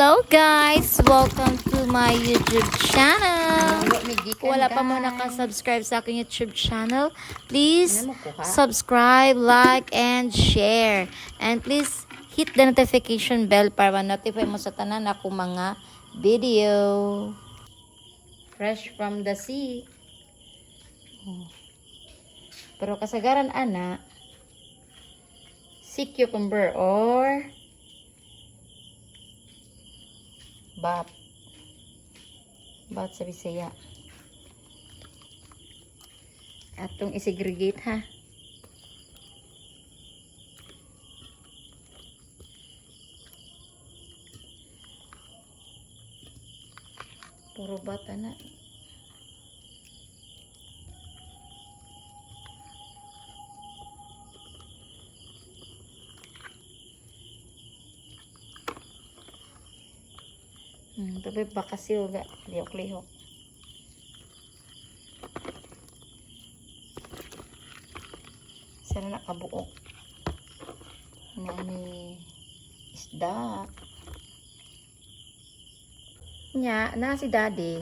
Hello guys! Welcome to my YouTube channel! Kung wala pa mo nakasubscribe sa aking YouTube channel, please subscribe, like, and share. And please hit the notification bell para ma-notify mo sa tanan ako mga video. Fresh from the sea. Oh. Pero kasagaran ana, sea cucumber or bat. Bat sa Bisaya. Atong isegregate ha. Puro bat ana. Tapi baka siuga, lihok-lihok. Sana nakabuok. Na ni isda. Nya, na si daddy.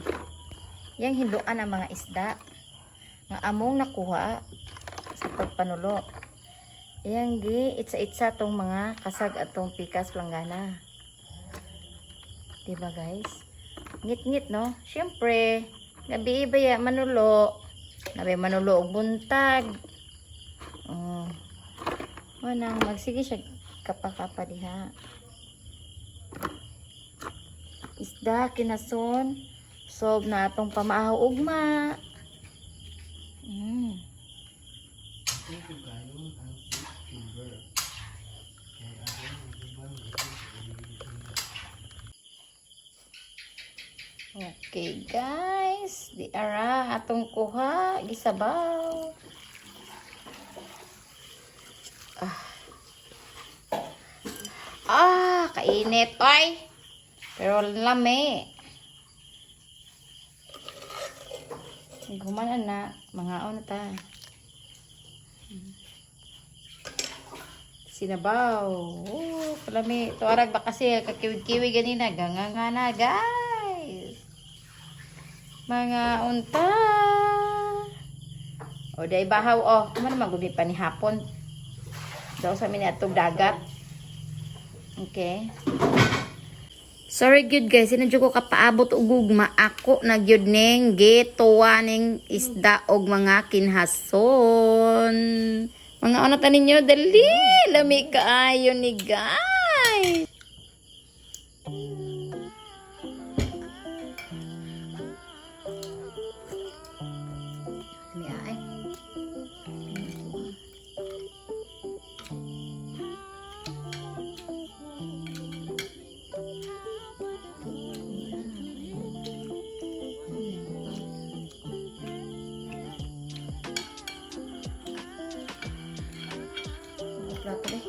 Yang hinduan ang mga isda. Nga among nakuha sa pagpanulo. Yang gi itsa-itsa tong mga kasag atong pikas planggana. Diba guys? Ngit-ngit no? Siyempre, gabi ba ya manulo? Nabi manulo og buntag. Oh. Manang magsige siya kapa-kapa diha. Isda kinason. Sob na atong pamaahaw ugma. Okay guys, di ara atong kuha gisabaw. Ah. Ah, kainit oy. Pero lami. Gumanan na, mga na ta. Sinabaw. Oh, kalami. Tuarag ba kasi kakiwi-kiwi ganina. Ganganga na, guys. Mga unta. O, day bahaw. O, kuman naman gumi pa ni hapon. Daw sa amin atong dagat. Okay. Sorry gyud guys, sinadyo ko kapaabot og gugma ako na gyud ning gituwa ning isda og mga kinhason. Mga ano ta ninyo dali, lami kaayo ni guys. Lami ay. Plato eh.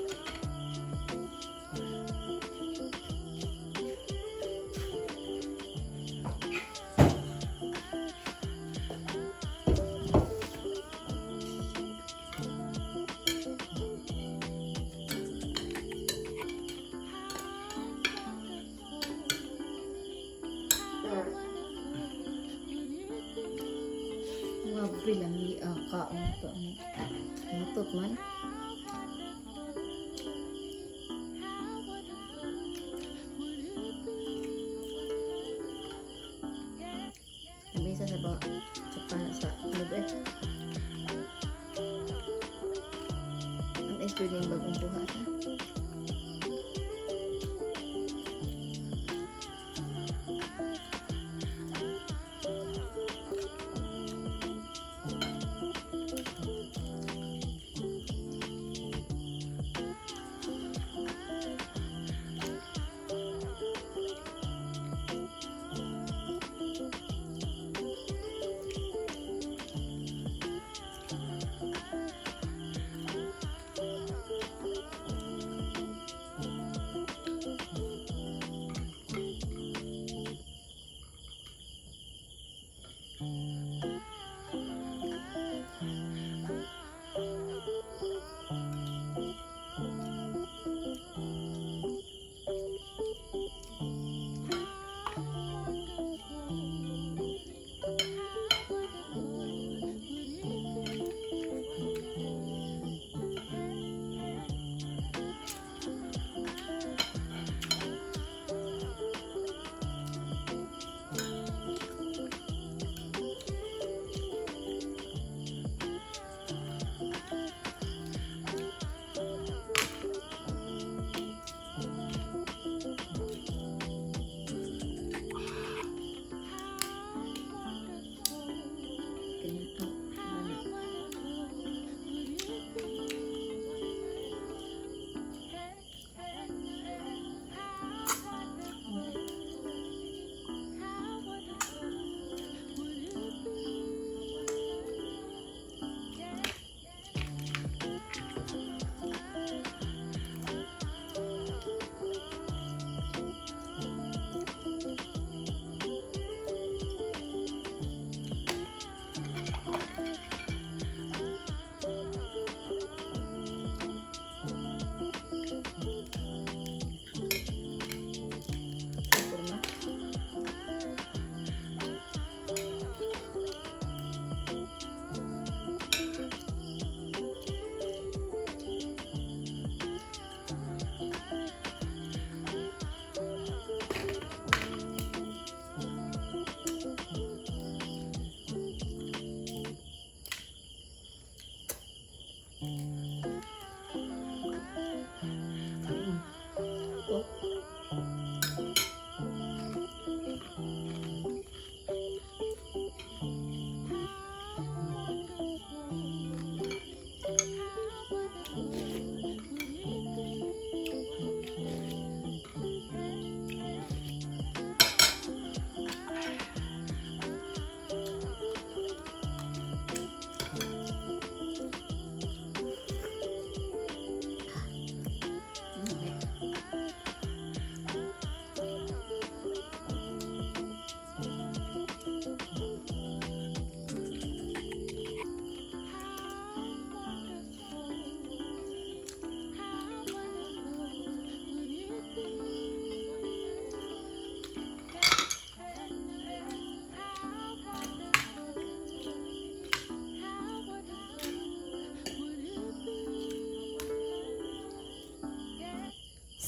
Grabe lami ang kaon to. Mutot man. Nabisa sa ba? Sa pa sa loob eh. Ang is yung bagong buha ha?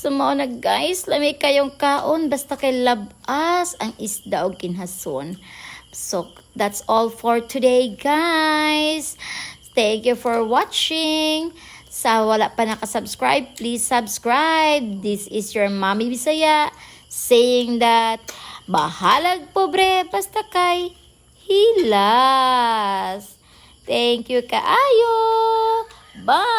So mao na, guys, lami kayong kaon basta kay labas ang isda og kinhason. So that's all for today, guys. Thank you for watching. Sa wala pa nakasubscribe, please subscribe. This is your Mommy Bisaya saying that bahalag pobre basta kay hilas. Thank you kaayo. Bye!